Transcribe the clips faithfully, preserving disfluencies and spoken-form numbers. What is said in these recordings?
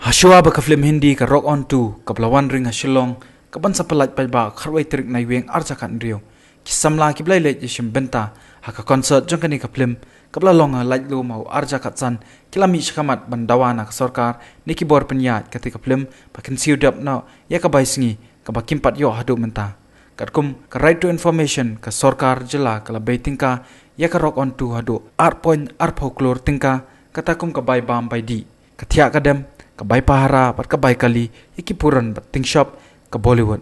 Hashwa ba ka film Hindi ka Rock On two kaba la wanrah ha Shillong, kaban sa pyllait paidbah khatwei tarik Naiwieng arhajar khathynriew, ki samla kiba la leit ïashim bynta ha ka concert jong kane ka film kaba la long ha Laitlum ha u arhajar khatsan, ki la mih shakhmat ban dawa na ka sorkar ne ki bor pynïaid kata ka film ba kin siew dep noh ïa ka bai sngi kaba kim pat ïoh haduh mynta. Katkum ka Right to Information, ka sorkar jylla ka la bei tyngka ïa ka Rock On two haduh ar point arphew klur tyngka, kata kum ka bai bam bai dih, ka thiah ka dem, ka bai pahara bad ka bai kali ïa ki puran bad tyngshop ka Bollywood.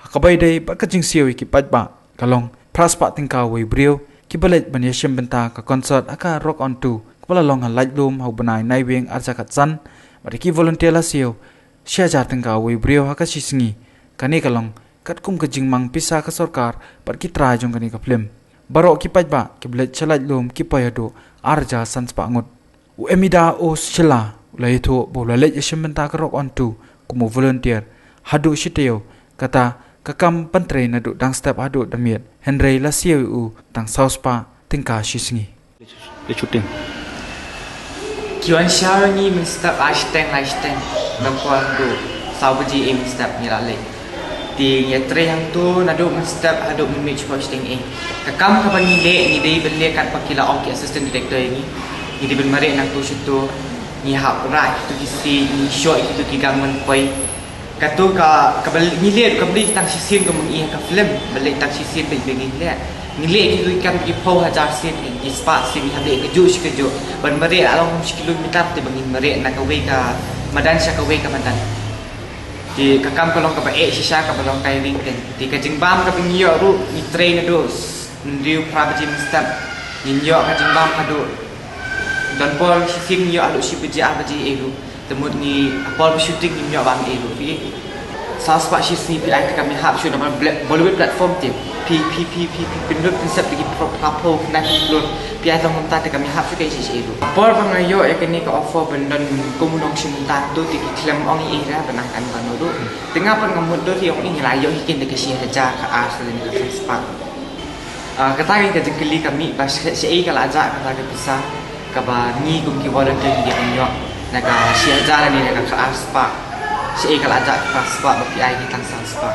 Ha kaba ïadei bad ka jingsiew ïa ki paidbah, ka long phra spah tyngka uwei u briew, kiba leit ban ïashim bynta ka concert ha ka Rock On two kaba la long ha Laitlum ha u bnai Naiwieng arhajar khatsan, bad ïa ki volunteer la siew shi hajar tyngka uwei u briew ha ka shi sngi. Kane ka long katkum ka jingmang pisa ka sorkar bad ki trai jong kane ka film. Baroh ki paidbah kiba leit sha Laitlum ki poi haduh arhajar san spah ngut. U Emida O Shylla u la ïathuh ba u la leit ïashim bynta ka Rock On two kum u volunteer haduh shi taïew, kata ka kam ban trei naduh dang step haduh da miet, hynrei la siew ïa u tang saw spah tyngka shi sngi. Ki wan shaw ngi mynstep lai shiteng, lai shiteng. Nangta haduh saw baje mynstep ngi la leit. Te ngi ïatrei hangto naduh mynstep haduh mynmiet shiphew shiteng. Ka kam kaba ngi leh, ngi dei ban leh katba ki la ong ki assistant director ïa ngi. Ngi dei ban mareh nangto shato, ngi hap rah kito ki sien, ngi shoh kito ki gang ban poi. Kato ka, kaba ngi leh kam dei tang shisien kum ngi ha ka film, ba leh tang shisien bad ba ngi leh. Ngi leh kito ki kam ki phew hajar sien, ki spah sien, ngi hap leh kajuh shi kajuh. Ban mareh la long shi kilometer, te ba ngin mareh na kawei ka madan sha kawei ka madan. Te ka kam ka long kaba eh shisha, kaba long tiring. Te ka jingbam kaba ngi ïoh ruh, ngi trei naduh hynriew phra baje mynstep. Ngin ïoh ka jingbam haduh, don por shisien ngi ïoh haduh shi baje ar baje eh ruh. Te mut ngi ha por ba shooting ngim ïoh bam eh ruh. Phi saw spah shi sngi phi ai te kam ïahap shuh namar Bollywood platform te. Phi, phi, phi, phi, phi pynlut pynsep da ki phra, phra phew, khyndai phew klur. Phi ai tang kumta te kam ïahap shuh ka shisha eh ruh. Por ba nga ïoh ïa kane ka offer ban don kum u nongshim bynta to, te ki khlem ong ïa i ra ban ai tang kano ruh. Te nga pat nga mutdur ïa ong i, ngi la ïoh hi kane ka shi hajar khatar sha lane ka san spah. Ah, kata ka jingkylli ka mih ba shaei, shaei ka la jah kata ka pisa kaba ngi kum ki volunteer ngi dei ban ïoh, na ka shi hajar ne na ka khatar spah. Shaei ka la jah ka phra spah ba phi ai ngi tang san spah.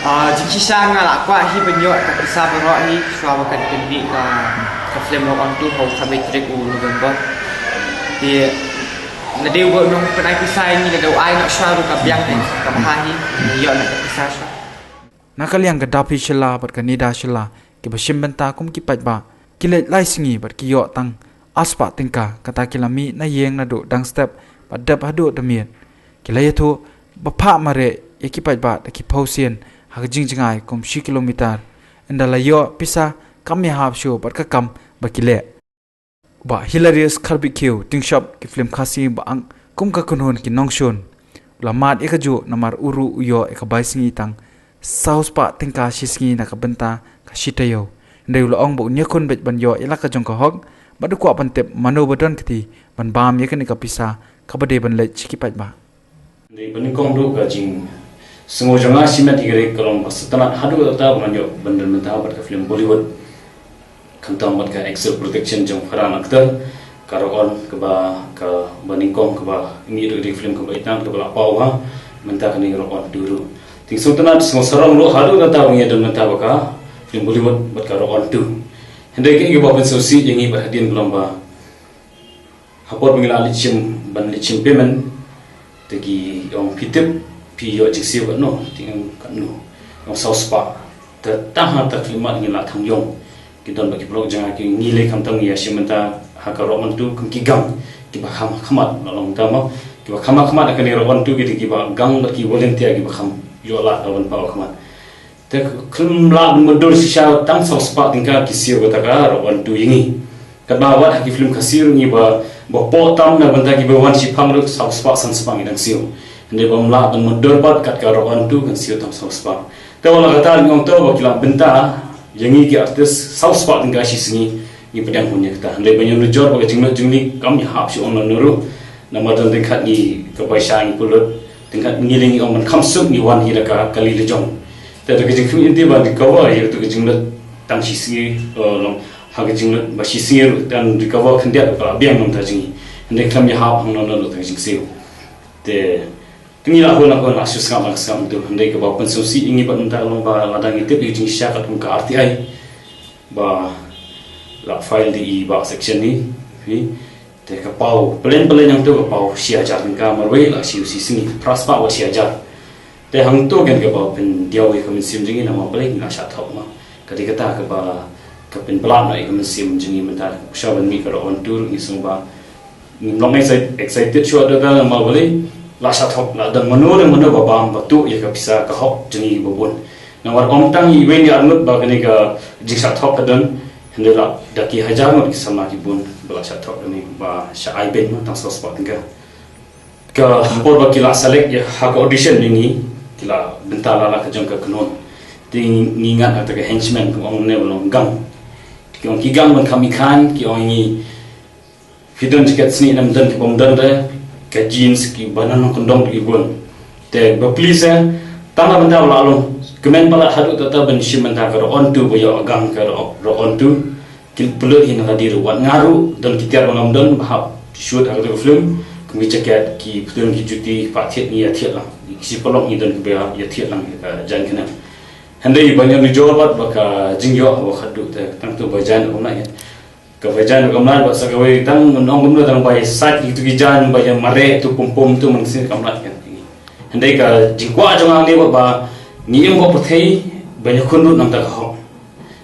Ah, jingshisha nga la kwah hi ban ïoh ka pisa baroh hi shuwa ba kan pynmih ka, ka film Rock On two ha u khatwei tarik u November. Te na dei u ba u nongpynai pisa ïa ngi, na dei u ai noh shuwa ruh ka biang te ka bha hi, ngi ïoh noh ka pisa shuwa. Na ka liang ka Dapi Shylla bad ka Nida Shylla kiba shim bynta kum ki paidbah, ki leit lai sngi bad ki ïoh tang ar spah tyngka, kata ki la mih na ïing naduh dang step bad dep haduh da miet. Ki la ïathuh ba phah mareh ïa ki paidbah da ki phew sien ha ka jingjngai kum shi kilometer. Ynda la ïoh pisa kam ïahap shuh bad ka kam ba ki leh. Bah Hilarious Kharbikiew, tyngshop ki film Khasi ba ang kum ka kynhun ki nongshun, u la mad ïa kajuh namar u ruh u ïoh ïa ka bai sngi tang saw spah tyngka shi sngi na ka bynta ka shi taïew. Hynrei u la ong ba un ïakhun beit ban ïoh ïa la ka jong ka hok, bad u kwah ban tip mano ba don kti ban bam ïa kane ka pisa kaba dei ban leit sha ki paidbah. Hynrei ba nyngkong ruh ka jingsngew jong nga shimet ïa ka long ba sngewtynnat haduh katta ba ngan ïoh ban don bynta bad ka film Bollywood, khamtam bad ka Excel Production jong Farhan Akhtar, ka Rock On kaba, kaba nyngkong kaba mih ruh ka film kaba itynnat kaba la paw ha mynta kane Rock On two ruh. Te sngewtynnat sngewsarong ruh haduh katta ba ngi ïa don bynta bad ka film Bollywood bad ka Rock On two. Hynrei kaei kaba pynsngewsih ïa ngi bad hadien ka long ba ha por ba ngi la leit shim, ban leit shim payment, te ki ong phi tip phi ïoh jingsiew katno, te ong katno, ong saw spah. Te tang ha ta khyllipmat ngi la thang ïong. Ki don bad ki paralok jong nga ki ngi leh khamtam ngi ïa shim bynta ha ka Rock On two kum ki gang kiba kham ha khmat, la long kumta mo. Kiba kham ha khmat ha kane Rock On two ki dei kiba gang bad ki volunteer kiba kham ïoh lad ban paw ha khmat. Te khlem lah ban mutdur shisha tang saw spah tyngka ki siew kata ka Rock On two ïa ngi. Katba wat ha ki film Khasi ruh ngi ba, ba pok tam na bynta kiba wan shipang ruh saw spah san spah ngi dang siew. Hynrei bym lah ban mutdur pat kat ka Rock On two kan siew tang saw spah. Te wat la katta ngi ong to ba ki lah bynta ïa ngi ki artist saw spah tyngka shi sngi, ngi pdiang hun ïa kata. Hynrei ban ïanujor ba ka jinglut jingli kam ïahap shuh ong na ruh. Namar don ryngkat ngi ka paisa ngi pynlut, ryngkat ngi lei ngi ong ban kham suk ngi wan hi da ka kali lajong. Te da ka jingkhmih ngi te ban recover ïa ka jinglut tang shi sngi, eh, long ha ka jinglut ba shi sngi ruh, tang recover khyndiat ka la biang nangta jong ngi. Hynrei khlem ïahap hangno hangno tang ka jingsiew. Te, te ngi la hun la hun la shu sngap la sngap tu. Hynrei kaba pynsngewsih ïa ngi bad mynta ka long ba lada ngi tip ïa ka jingshisha katkum ka R T I ba la file da i Bah Section ni. Phi, te ka paw, plen plen hangto ka paw shi hajar tyngka, marwei la shi u shi sngi, phra spah bad shi hajar. Te hangto kan kaba pyndiaw ïa ka mynsiem jong ngi namar balei ngi la shah thok ma. Ka dei kata kaba ka pynpalat noh ïa ka mynsiem jong ngi mynta. Shuwa ban mih ka Roh Onto ruh ngi sngew ba ngim long excite-, excited shuwa da ka namar balei la shah thok, la don mano ne mano ba bam ba tuh ïa ka pisa ka hok jong ngi ba bun. Namar ym tang iwei ne ar ngut ba kane ka jingshah thok ka don, hynrei la da ki hajar ngut ki samla ki bun ba la shah thok kane ba shah ai beiñ ma tang saw spah tyngka. Ka por ba ki la select ïa ha ka audition jong ngi, ki la bynta la la ka jong ka kynhun. Te ngi ngat ïa ka henchman, ka ong ne ba long gang. Ki ong ki gang ban kham i khan, ki ong ngi phi don jaket snieh ne ym don, ki bym don re, ka jeans, ki ba nang kyndong ki bun. Te ba please eh, tang la bynta ba la long. Kmen palat haduh ta ta ban shim bynta ka Roh Onto ba ïoh gang ka Roh, Roh Onto. Ki pynlut hi na ka dei ruh, wat nga ruh don ki tiar ba ngam don ba hap shoot ha ka film. Kum ki jaket, ki pynlut, ki juti, ki pah thied, ngi ïa thied lang. Ki shi paralok ngi don kiba ïa thied lang ïa ka jaiñ kane. Hynrei ban ïa nujor bad ba ka jingïoh ba khadduh te tang tu ba jaiñ kum na ïa. Ka ba jaiñ kum na ba sa kawei tang nong kum na tang ba ïa sait kitu ki jaiñ ba ïa mareh tu pum pum tu man sien kam lat kan. Hynrei ka jingkwah jong nga ne ba, ba ngi im ba pyrthei ba ïa khun ruh nang ta ka hok.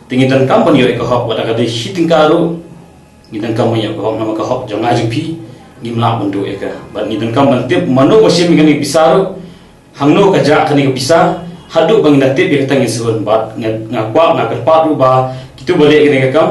Te ngi donkam ban ïoh ïa ka hok, wat la ka dei shi tyngka ruh, ngi donkam ban ïoh ka hok, namar ka hok jong nga jong phi, ngim lah ban duh ïa ka. Bad ngi donkam ban tip mano ba shim ïa kane ka pisa ruh, hangno ka jah kane ka pisa, haduh ba ngin da tip ïa kata ngin sa wan. Bad nga, nga kwah, nga kyrpad ruh ba kito ba leh kane ka kam,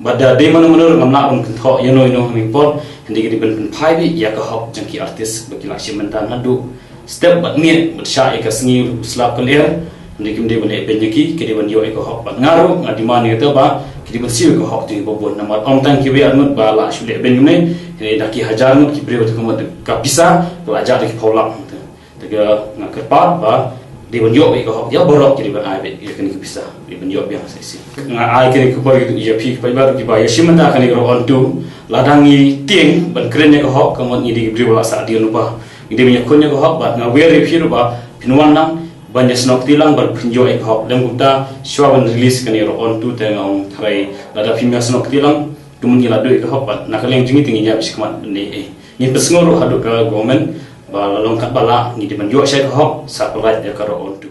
bad da dei mano mano ruh ngam lah ban kynthoh ïano ïano ha kane ka por, hynrei ki dei ban pynphai beit ïa ka hok jong ki artist ba ki la shim bynta naduh step bad miet bad shah ïa ka sngi u slap ka lyer. Hynrei kim dei ban leh beiñ ïa ki, ki dei ban ïoh ïa ka hok. Bad nga ruh nga demand ïa kata ba ki dei ban siew ïa ka hok jong ngi ba bun. Namar ym tang kiwei ar ngut ba la shu leh beiñ kumne, hynrei da ki hajar ngut ki briew te ka mut ka pisa ka la jah da ki phew lak. Te ka nga kyrpad ba dei ban ïoh ïa ka hok, ïa baroh ki dei ban ai beit ïa kane ka pisa, dei ban ïoh biang sa shisien. Nga ai kane ka khubor ïa phi ki paidbah ruh kiba ïa shim bynta kane ka Roh Onto, lada ngi tieng ban kren ïa ka hok, ka mut ngi dei ki briew ba la sah dien lypa. Ngi dei ban ïakhun ïa ka hok, bad nga wer ïa phi ruh ba phin wan lang ban ïasnoh kti lang ban phin ïoh ïa ka hok. Lem kumta shuwa ban release kane Roh Onto te nga ong tharai lada phim ïasnoh kti lang, kumne ngi la duh ïa ka hok bad na ka liang jong ngi te ngin ïap shakhmat ne eh. Ngin pynsngew ruh haduh ka government ba la long katba lah, ngi dei ban ïoh shai ka hok, sa pynlait ïa ka Roh Onto.